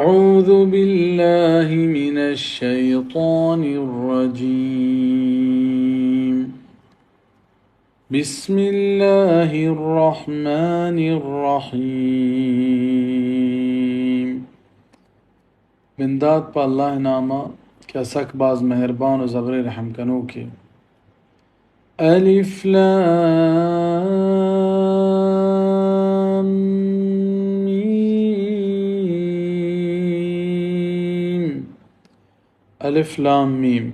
أعوذ بالله من الشيطان الرجيم. بسم الله الرحمن الرحيم. بندات پہ اللہ ءِ نام ءَ کہ آ سک باز مہربان ءُ زبریں رحم کنوکے۔ الف لام میم۔ الف لام میم۔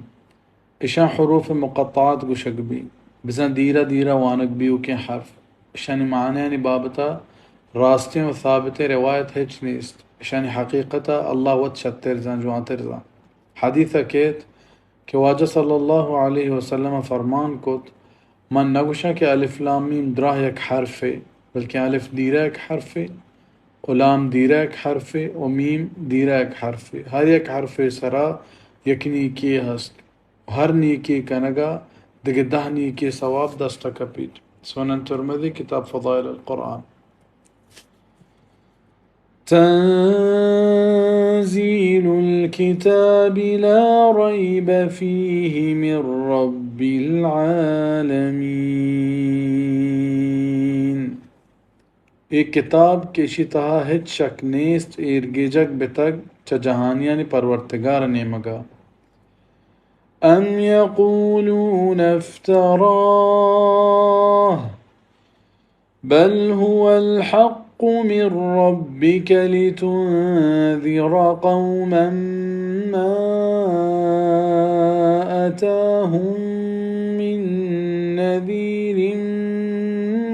اشاں حروف مقطعات گوشگ بی۔ بزاں دیرہ دیرہ وانگ بیوکیں حرف۔ اشانی معنیانی بابت ءَ راستیں ءُ ثابتیں روایت ہچ نیست۔ اشانی حقیقت ءَ اللہ وت شتر زان، جوانتر زان۔ حدیث ءَ کیت کہ واجہ صلی اللہ علیہ وسلم ءَ فرمان کت، من نہ گوشاں کہ الف لام میم دراہ یک حرفے، بلکیں الف دیرہ یک حرفے ءُ لام دیرہ یک حرفے ءُ میم دیرہ یک حرفے۔ ہر یک حرفے سرا یک نیکی ہست۔ ہر نیکی کنگا دگہ دہ نیکی ثواب دستا کپیت۔ سنن ترمذی، کتاب فضائل القرآن۔ تنزيل الكتاب لا ريب فيه من رب العالمين. اے کتاب کہ اشی تہا ہچ شک نیست، ایرگیجگ بتگ چہ جہانیانی پرورتگار ءِ نیمگا۔ أم يقولون افتراه بل هو الحق من ربك لتنذر قوما ما أتاهم من نذير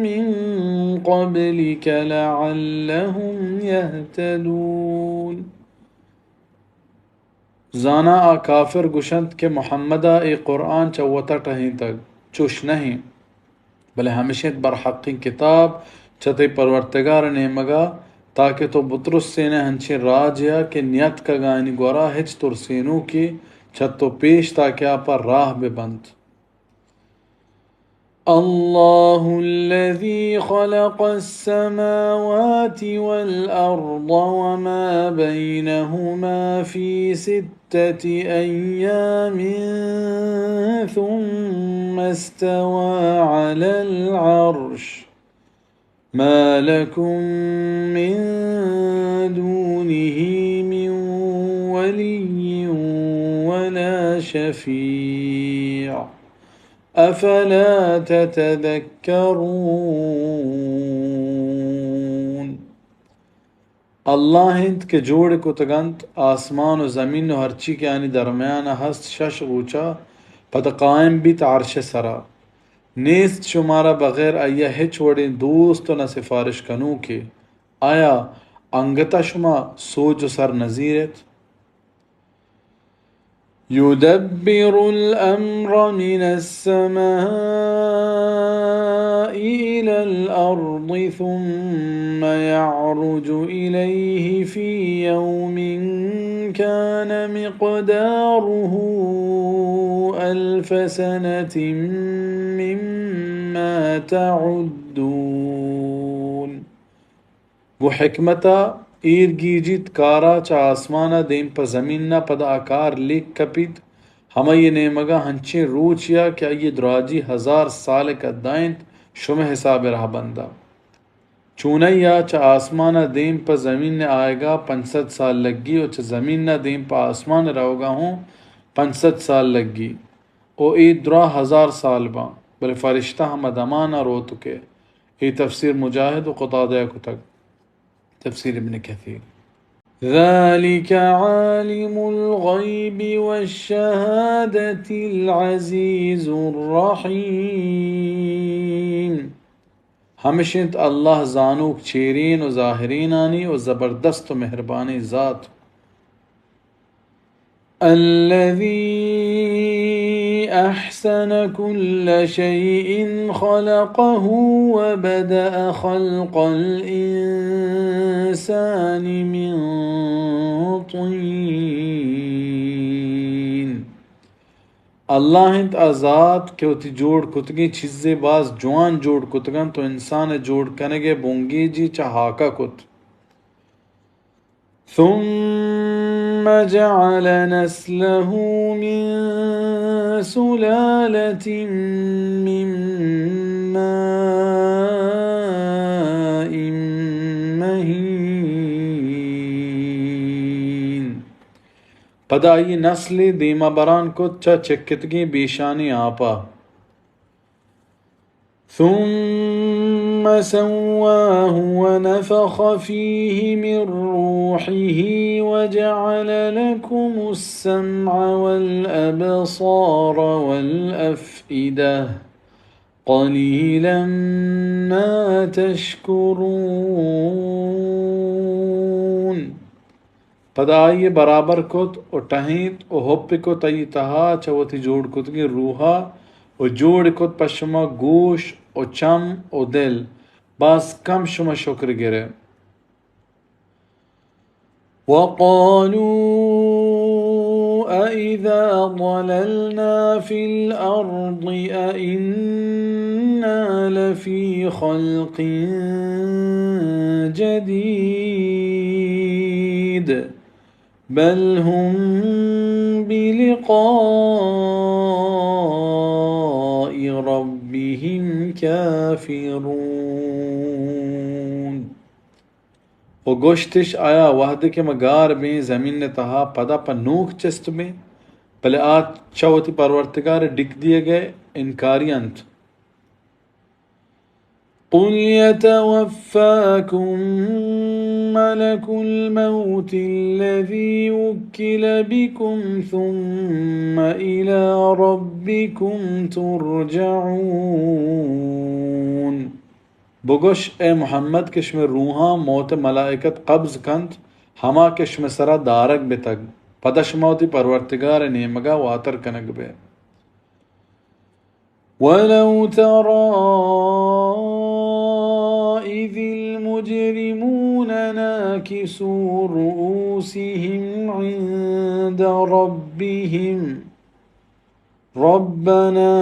من قبلك لعلهم يهتدون. زاناں آ کافر گوشنت کہ محمدا اے قرآن چہ وتا ٹہینتگ، چوش نہ انت، بلے ہمش انت برحقیں کتاب چہ تئی پرورتگار ءِ نیمگا، تاکہ تو بترسینئے ہنچیں راجے ءَ کہ نیاتکگاں، آیانی گورا ہچ ترسینوکے چہ تو پیش، تاکہ آ پہ راہ بہ بنت۔ الله الذي خلق السماوات والأرض وما بينهما في ستة أيام ثم استوى على العرش ما لكم من دونه من ولي ولا شفيع أفلا تتذكرون. اللہ انت کہ جوڑ کتگ انت آسمان و زمین و ہرچی کہ آنی درمیان ء ہست، شش روچا پد قائم بیت عرش ء سرا۔ نیست شمارا بغیر آئی ء ہچ وڑیں دوست و نہ سفارش کنوکے۔ آیا انگتا شما سوج و سر نزیر ایت؟ يدبر الأمر من السماء إلى الأرض ثم يعرج إليه في يوم كان مقداره ألف سنة مما تعدون. گوں حکمت ء ایر گیجیت کار ء چہ آسمان ء دیم پہ زمین ء پدا آ کار لیک کپیت، ہمائی ء نیمگ ء ہنچیں روچے ء کہ آئی ء دراجی ہزار سال ء کداینت، شمئے حساب ء رہبند ء۔ چونائی ء چہ آسمان ء دیم پہ زمین ء آیگ ء پنچ سد سال لگی و چہ زمین ء دیم پہ آسمان ء روگ ء ہوں پنچ سد سال لگی و اے دراہ ہزار سال باں، بلے فرشتہ ہما دمان ء روتکے۔ اے تفسیر مجاہد و قتادہ ء کتگ۔ تفسیر ابن کثیر۔ ذلك عالم الغيب والشهادة العزيز الرحيم. ہمش انت اللہ زانوک چیرین و ظاہرینانی و زبردست و مہربانیں ذات۔ الذي أحسن كل شيء خلقه وبدأ خلق الإنسان من طين. اللہ انت آ ذات کہ وتی جوڑ کتگیں چیزے باز جوان جوڑ کتگ انت و انسان ء جوڑ کنگ ء بنگیجی چہ ہاک ء کت۔ ثم ثم جعل نسله من سلالة من ماء مهين. پدا آئی نسل دیما بران کت چہ چکتگیں بیشانیں آپا. ثم سواه ونفخ فيه من روحه وجعل لكم السمع والأبصار والأفئدة قليلا ما تشكرون. پدا آئی ء برابر کت و ٹہینت و ہپ کت آئی تہا چہ وتی جوڑ کتگیں روحا و جوڑ کت پہ شما گوش و چم و دل، باز کم شما شکر گرے. وقالوا أإذا ضللنا في الأرض أإنا لفي خلق جديد بل هم بلقاء ربهم كافرون. و گوشتش، آیا وہدے کہ ما گار بیں زمین ء تہا پدا پہ نوک چست بیں؟ بلے آ چہ وتی پرورتگار ء ڈیک دیگ ء انکاری انت. قل يتوفاكم ملك الموت الذي وكل بكم ثم إلى ربكم ترجعون. بگوش، اے محمد، کہ شمئے روحاں موت ء ملائکت قبض کنت، ہما کہ شمئے سرا دارگ بتگ، پدا شما وتی پرورتگار ء نیمگا واتر کنگ بئے. ولو ترى إذ المجرمون ناكسوا رؤوسهم عند ربهم ربنا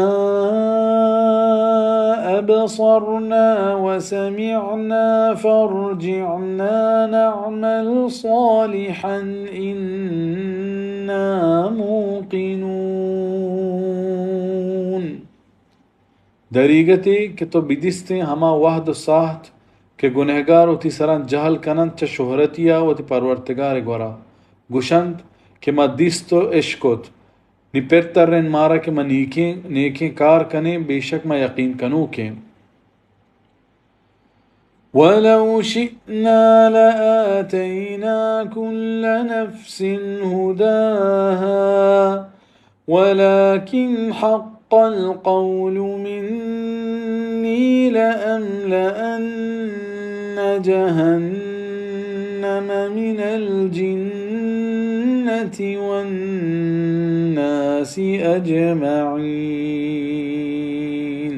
أبصرنا وسمعنا فارجعنا نعمل صالحا إنا موقنون. دریگتے کہ تو بدیستیں ہما وہد و ساہت کہ گنہگار وتی سراں جہل کننت چہ شہرتیا وتی پرورتگار گورا، گوشنت کہ ما دیست و اشکت، نی پر ترین مارا کہ ما نیکیں، نیکیں کار کنیں، بے شک ما یقین کنوکیں. ولو شئنا لآتینا کل نفس هداها ولكن حق القول مني لأملأن جهنم من الجنة والناس أجمعين.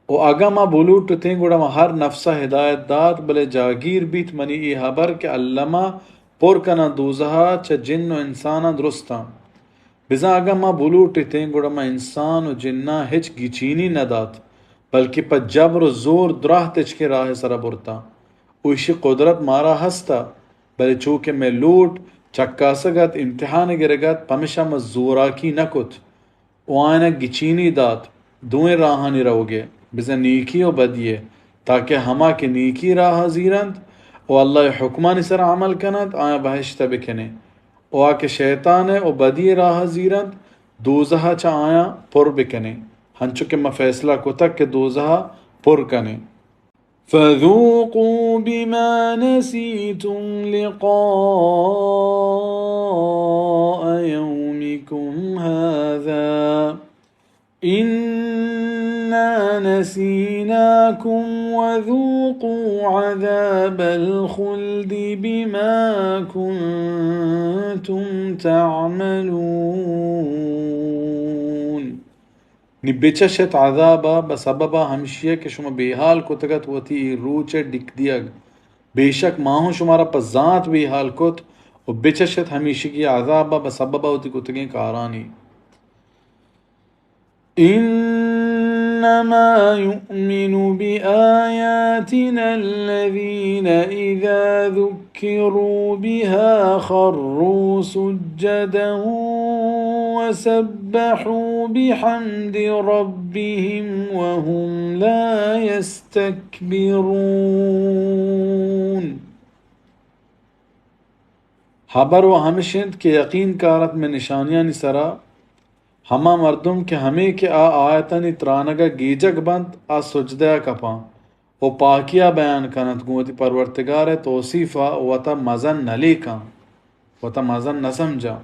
و اگاں ما بلوٹتیں گڑا ما ہر نفسا ہدایت دات، بلے جاگیر بیت منی اے ہبر کہ الما پر کناں دوزہا چہ جن و انساناں درستاں. بزاں اگاں ما بلوٹتیں گڑا ما انسان و جناں ہچ گچینی نہ دات، بلکہ پہ جبر و زور دراہ تچکیں راہ سرا برتاں. و ایشی قدرت مارا ہستا، بلے چو کہ مئے لوٹ چکاسگ ات، امتحان گرگ ات، پمشا ما زوراکی نہ کت. و آیانا گچینی دات دوئیں راہانی روگے، بزاں نیکی و بدیے، تاکہ ہما کہ نیکی راہا زیرنت و اللہ حکمانی سرا عمل کننت، آیاں بہشتا بکنیں، و آ کہ شیطانے و بدی راہا زیرنت، دوزہا چہ آیاں پر بکنیں، ہنچو کہ ما فیصلہ کتگ کہ دوزہا پر کنیں. فذوقوا بما نسيتم لقاء يومكم هذا إنا نسيناكم وذوقوا عذاب الخلد بما كنتم تعملون. نی بچش ات عذابا بہ سببا ہمشی ء کہ شما بے حال کتگ ات وتی اے روچ ء ڈیک دیگ. بے شک ما ہوں شمارا پہ زانت بے حال کت و بچش ات ہمیشگی عذابا بہ سببا وتی کتگیں کارانی. إنما يؤمن بآياتنا الذين إذا ذكروا بها خروا سجدا وسبحوا بحمد ربهم وهم لا يستكبرون. ہبر و ہمش انت کہ یقین کارت مئے نشانیانی سرا، ہما مردم کہ ہمے کہ آ آیتانی ترانگ ء گیجگ بنت، آ سجدہ ء کپاں و پاکی ء بیان کننت، گوں وتی پرورتگار ء توصیف ء وتا مزن نہ لیکاں، وتا مزن نہ سمجھاں.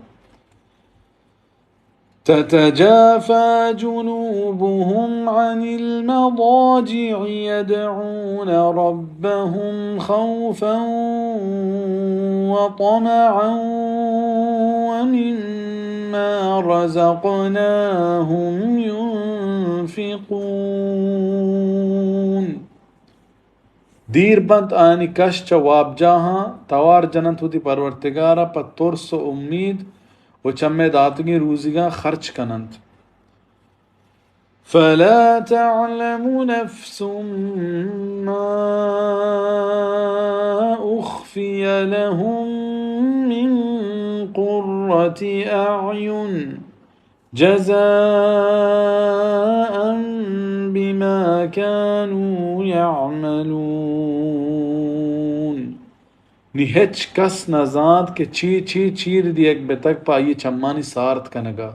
تتجافى جنوبهم عن المضاجع يدعون ربهم خوفا وطمعا ومما رزقناهم ينفقون. دیر بنت آیانی کش چہ وابجاہاں توار جننت وتی پرورتگار ء پہ ترس و امید و چہ مئے داتگیں روزیگاں خرچ کننت. فلا تعلم نفس ما أخفي لهم من قرة أعين جزاء بما كانوا يعملون. نی ہچ کس نہ زانت کہ چی چی چیر دیگ بتگ پہ آئی چمانی سارت کنگا.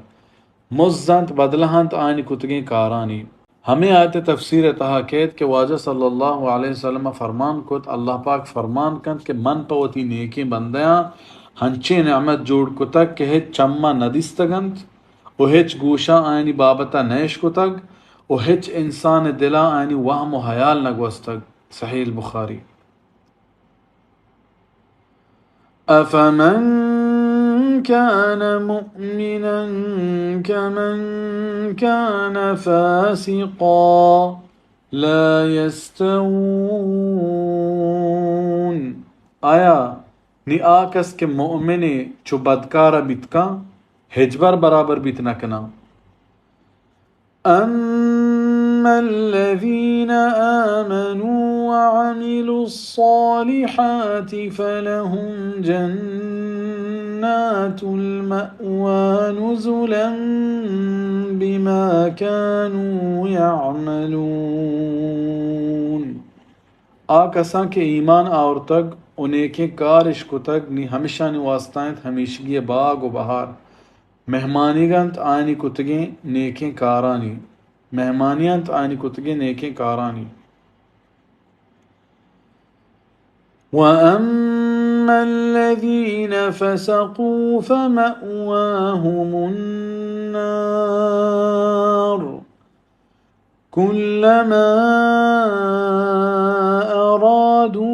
مزنت بدلہ انت آیانی کتگیں کارانی. ہمے آیت تفسیر ء تہا کیت کہ واجہ صلی اللہ علیہ وسلم ء فرمان کت، اللہ پاک فرمان کنت کہ من پہ وتی نیکیں بندیاں ہنچیں نعمت جوڑ کتگ کہ ہچ چماں نہ دیستگ انت و ہچ گوشاں آیانی بابت ء نہ اشکتگ و ہچ انسان ء دل ء آیانی وہم و ہیال نہ گوستگ. صحیح البخاری. أفمن كان مؤمنا كمن كان فاسقا لا يستوون. آیا نی آ کس کہ مؤمنے چو بدکارا بیت کاں، ہچبر برابر بیت نہ کناں. أما الذين آمنوا وعملوا الصالحات فلهم جنات المأوى نزلا بما كانوا يعملون. آ کساں کہ ایمان آورتگ و نیکیں کار اش کتگ، نی ہمشانی واسطہ انت ہمیشگی ء باگ و بہار. مہمانیگ انت آیانی کتگیں نیکیں کارانی، مہمانی انت آیانی کتگیں نیکیں کارانی. وأما الذين فسقوا فمأواهم النار كلما أرادوا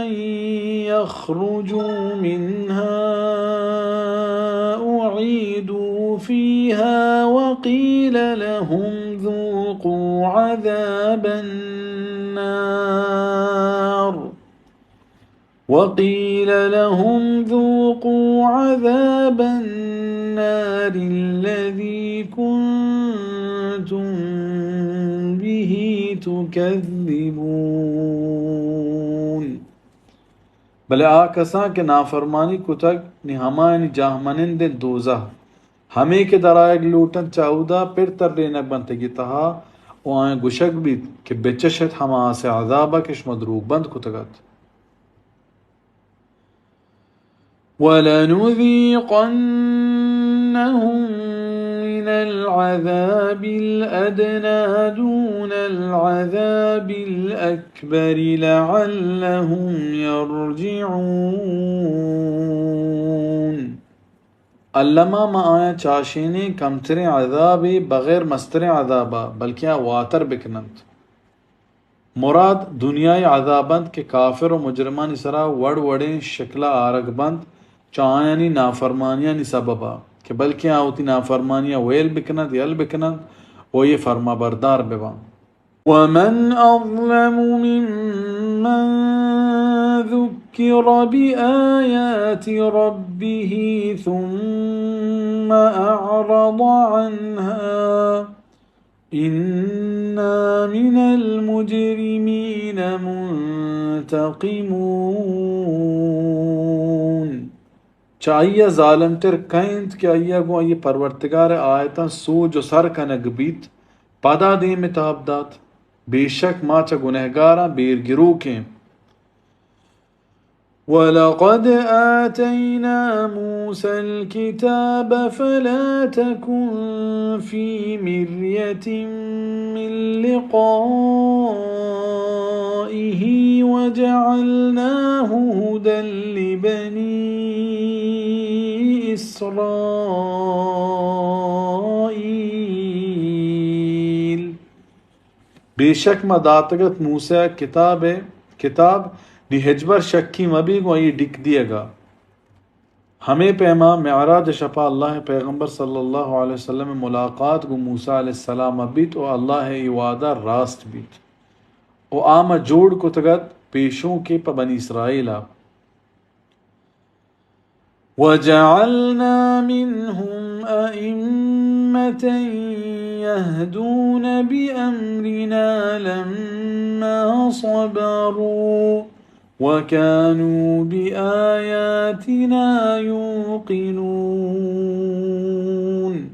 أن يخرجوا منها أعيدوا فيها وقيل لهم ذوقوا عذاب النار وقيل لهم ذوقوا عذاب النار الذي كنتم به تكذبون. بلے آ کساں کہ نافرمانی کتگ، نی ہمایانی جاہ منند انت دوزہ، ہمے کہ درآیگ لوٹ انت چہ اودا پر ترینگ بنت گی تہا، و آیاں گوشگ بیت کہ بچش ات ہما آس ء عذاب ء کہ شما دروگ بند کتگ ات. ولنذيقنهم من العذاب الأدنى دون العذاب الأكبر لعلهم يرجعون. الما ما آیاں چاشینیں کمتریں عذابے بغیر مستریں عذابا، بلکیں آ واتر بکننت. مراد دنیای عذاب انت کہ کافر و مجرمانی سرا وڑ وڑیں شکلا آرگ بنت چہ آیانی نافرمانیانی سببا، کہ بلکیں آ وتی نافرمانیا ویل بکننت، یل بکننت و اے فرمابردار ببنت. ومن أظلم ممن ذكر بآيات ربه ثم أعرض عنها إنا من المجرمين منتقمون. چہ آئی ءَ ظالمتر کئے اِنت کہ آئی ءَ گوں آئی ءِ پرورتگار ءِ آیتاں سوج ءُ سر کنگ بیت، پدا دیم ءَ تاب دات؟ بے شک ما چہ گنہگاراں بیر گروک ایں۔ وَلَقَدْ آتَيْنَا مُوسَى الْكِتَابَ فَلَا تَكُنْ فِي مِرْيَةٍ مِنْ لِقَائِهِ وَجَعَلْنَاهُ هُدًى لِبَنِي إِسْرَائِيلَ۔ بے شک ما داتگ اَت موسی ءَ کتاب ءَ، کتاب، نی ہچبر شکی مہ بی گوں آئی ڈیک دیگ ءَ۔ ہمے پیما معراج ءِ شپ ءَ اللہ ءِ پیغمبر صلی اللہ علیہ وسلم ءِ ملاقات گوں موسی علیہ السلام ءَ بیت ءُ اللہ ءِ اے وعدہ راست بیت ءُ آ ما جوڑ کتگ اَت پیشونکے پہ بنی اسرائیل ءَ۔ وَجَعَلْنَا مِنْهُمْ أَئِمَّةً يَهْدُونَ بِأَمْرِنَا لَمَّا صَبَرُوا وَكَانُوا بِآيَاتِنَا يُوقِنُونَ۔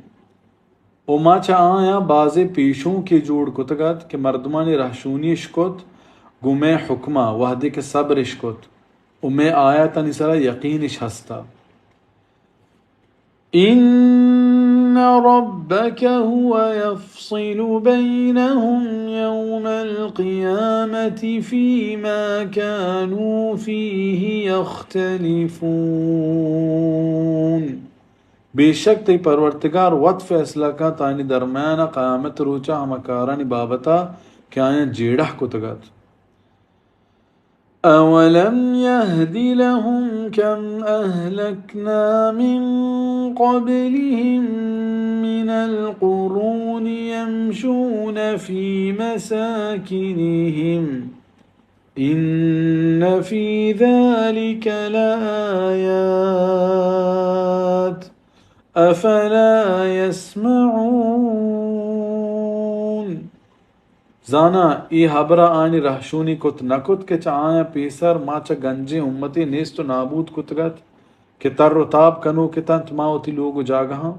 ءُ ما چہ آیاں بازیں پیشونکے جوڑ کتگ اَت کہ مردمانی رہشونی اِش کت گوں مئے حکم ءَ، وہدے کہ صبر اِش کت ءُ مئے آیاتانی سرا یقین اِش ہست اَت۔ إِنَّ رَبَّكَ هُوَ يَفْصِلُ بَيْنَهُمْ يَوْمَ الْقِيَامَةِ فِيمَا كَانُوا فِيهِ يَخْتَلِفُونَ۔ بے شک تئی پرورتگار وت فیصلہ کنت آیانی درمیان ءَ قیامت ءِ روچ ءَ ہما کارانی بابت ءَ کہ آیاں جیڑہ کتگ اَت۔ أَوَلَمْ يَهْدِ لَهُمْ كَمْ أَهْلَكْنَا مِنْ قَبْلِهِمْ مِنَ الْقُرُونِ يَمْشُونَ فِي مَسَاكِنِهِمْ إِنَّ فِي ذَلِكَ لَآيَاتٍ أَفَلَا يَسْمَعُونَ۔ زاناں اے ہبر ءَ آیانی رہشونی کت نہ کت کہ چہ آیاں پیسر ما چہ گنجیں امتے نیست ءُ نابود کتگ اَت کہ تر ءُ تاب کنوک اِت اَنت ما وتی لوگ ءُ جاگہاں؟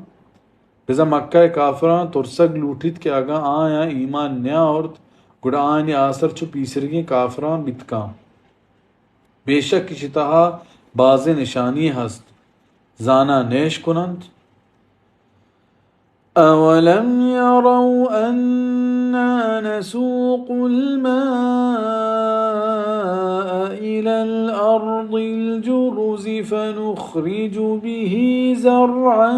بزاں مکہ ءِ کافراں ترسگ لوٹیت کہ اگاں آیاں ایمان نیاورت، گڑا آیانی آسر چو پیسریگیں کافراں بیت کن۔ بے شک ایشی تہا بازیں نشانی ہست، زاناں نہ اِش کن اَنت۔ أَوَلَمْ يَرَوْا أَنَّا نَسُوقُ الْمَاءَ إِلَى الْأَرْضِ الْجُرُزِ فَنُخْرِجُ بِهِ زَرْعًا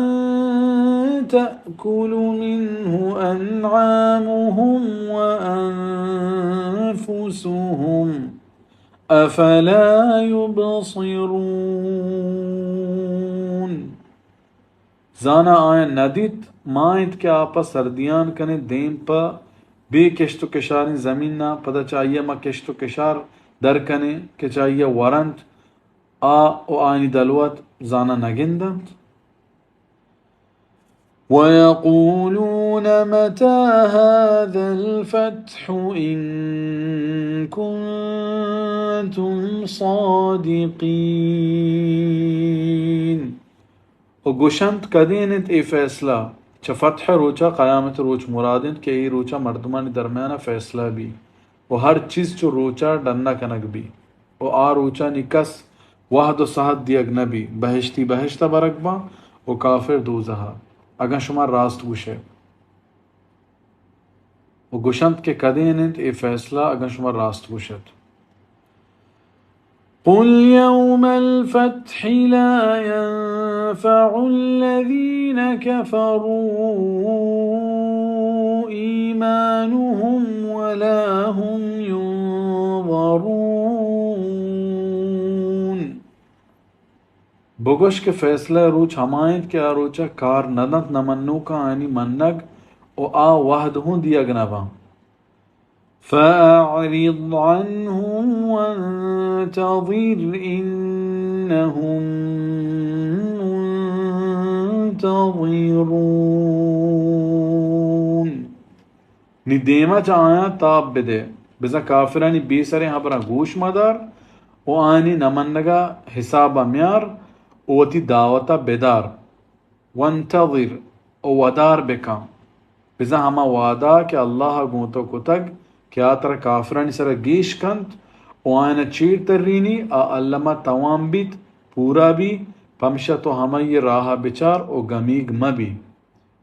تَأْكُلُ مِنْهُ أَنْعَامُهُمْ وَأَنْفُسُهُمْ أَفَلَا يُبْصِرُونَ۔ زاناں آیاں نہ دیت، ما اِنت کہ آپ ءَ سردیان کنیں دیم پہ بے کشت ءُ کشاریں زمین ءَ، پدا چہ آئی ءَ ما کشت ءُ کشار در کنیں کہ چہ آئی ءَ ورنت، آ ءُ آیانی دلوت زاناں نہ گند اَنت؟ وَيَقُولُونَ مَتَى هَذَا الْفَتْحُ إِن كُنتُمْ صَادِقِينَ۔ ءُ گوش اَنت، کدین اِنت اے فیصلہ؟ چہ فتح ءِ روچ ءَ قیامت ءِ روچ مراد اِنت کہ اے روچ ءَ مردمانی درمیان ءَ فیصلہ بی ءُ ہر چیز چو روچ ءَ ڈن ءَ کنگ بی ءُ آ روچ ءَ نی کس وہد ءُ سہت دیگ نہ بی، بہشتی بہشت ءَ برگ باں ءُ کافر دوزہ ءَ، اگاں شما راست گوش ئے۔ ءُ گوش اَنت کہ کدین اِنت اے فیصلہ اگاں شما راست گوش اِت؟ قُلْ يَوْمَ الْفَتْحِ لَا يَنفَعُ الَّذِينَ كَفَرُوا إِيمَانُهُمْ وَلَا هُمْ يُنظَرُونَ۔ بگوش کہ فیصلہ ءِ روچ ہما اِنت کہ آ روچ ءَ کار نہ دنت نہ منوکاں آیانی منگ ءُ آ وہد ہوں دیگ نہ باں۔ فَأَعْرِضْ عَنْهُمْ وَانْتَظِرْ إِنَّهُمْ مُنْتَظِرُونَ۔ نی دیم ءَ چہ آیاں تاب بدئے، بزاں کافرانی بے سریں ہبراں گوش مدار ءُ آیانی نہ منگ ءَ حساب ءَ میار ءُ وتی دعوت ءَ بدار۔ وانتظر، ءُ ودار بکن۔ بزاں ہما وعدہ کہ اللہ ءَ گوں تو کتگ کہ آ ترا کافرانی سرا گیش کنت ءُ آیانا چیر ترینی، آ الما توام بیت، پورا بی، پمشا تو ہمائی راہ ءَ بچار ءُ گمیگ مہ بی۔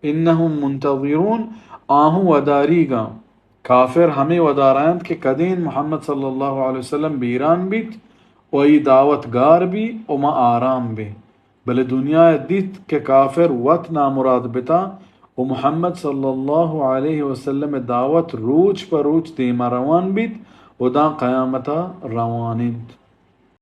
انہم منتظرون، آہوں وداریگاں۔ کافر ہمے ودارا انت کہ کدین محمد صلی اللہ علیہ وسلم بیران بیت ءُ آئی دعوت گار بی ءُ ما آرام بیں۔ بلے دنیا ءَ دیت کہ کافر وت نامراد بتا ءُ محمد صلی اللہ علیہ وسلم ءِ دعوت روچ پہ روچ دیما روان بیت ءُ داں قیامت ءَ روان انت۔